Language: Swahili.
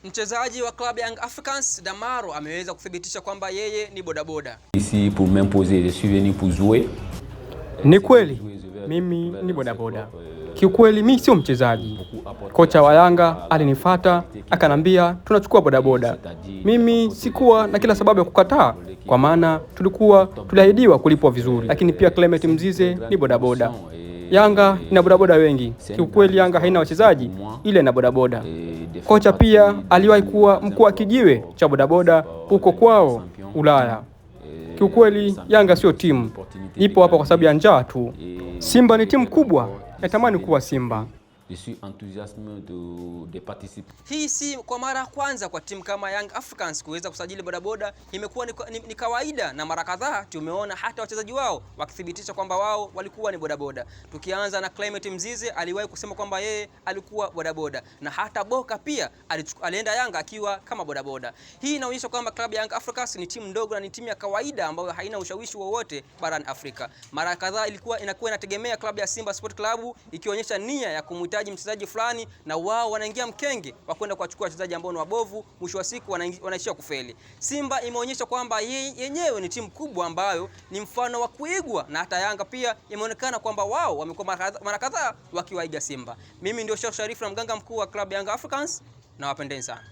Mchezaji wa klabu Young Africans Damaro ameweza kuthibitisha kwamba yeye ni bodaboda. Ici pour m'imposer, je suis venu pour jouer. Ni kweli mimi ni bodaboda. Kiukweli mi sio mchezaji. Kocha wa Yanga alinifata akanambia tunachukua bodaboda. Mimi sikuwa na kila sababu ya kukataa, kwa maana tulikuwa tuliahidiwa kulipwa vizuri. Lakini pia Clement Mzize ni bodaboda. Yanga ina bodaboda wengi. Kiukweli Yanga haina wachezaji, ile ina bodaboda. Kocha pia aliwahi kuwa mkuu wa kijiwe cha bodaboda huko kwao Ulaya. Kiukweli Yanga sio timu, ipo hapa kwa sababu ya njaa tu. Simba ni timu kubwa, natamani kuwa Simba. Je suis enthousiaste de participer. Hii si kwa mara ya kwanza kwa timu kama Young Africans kuweza kusajili bodaboda, imekuwa ni kawaida na mara kadhaa tumeona hata wachezaji wao wakithibitisha kwamba wao walikuwa ni bodaboda. Tukianza na Clement Mzize aliwahi kusema kwamba yeye alikuwa bodaboda na hata Boka pia alienda Yanga akiwa kama bodaboda. Hii inaonyesha kwamba klabu ya Young Africans ni timu ndogo na ni timu ya kawaida ambayo haina ushawishi wowote barani Afrika. Mara kadhaa ilikuwa inakuwa inategemea klabu ya Simba Sport Club ikionyesha nia ya kumhitaji mchezaji fulani, na wao wanaingia mkenge wa kwenda kuwachukua wachezaji ambao ni wabovu, mwisho wa siku wanaishia kufeli. Simba imeonyesha kwamba yenyewe ni timu kubwa ambayo ni mfano wa kuigwa, na hata Yanga pia imeonekana kwamba wao wamekuwa mara kadhaa wakiwaiga Simba. Mimi ndio Sheikh Sharif na mganga mkuu wa klabu Young Africans, na wapendeni sana.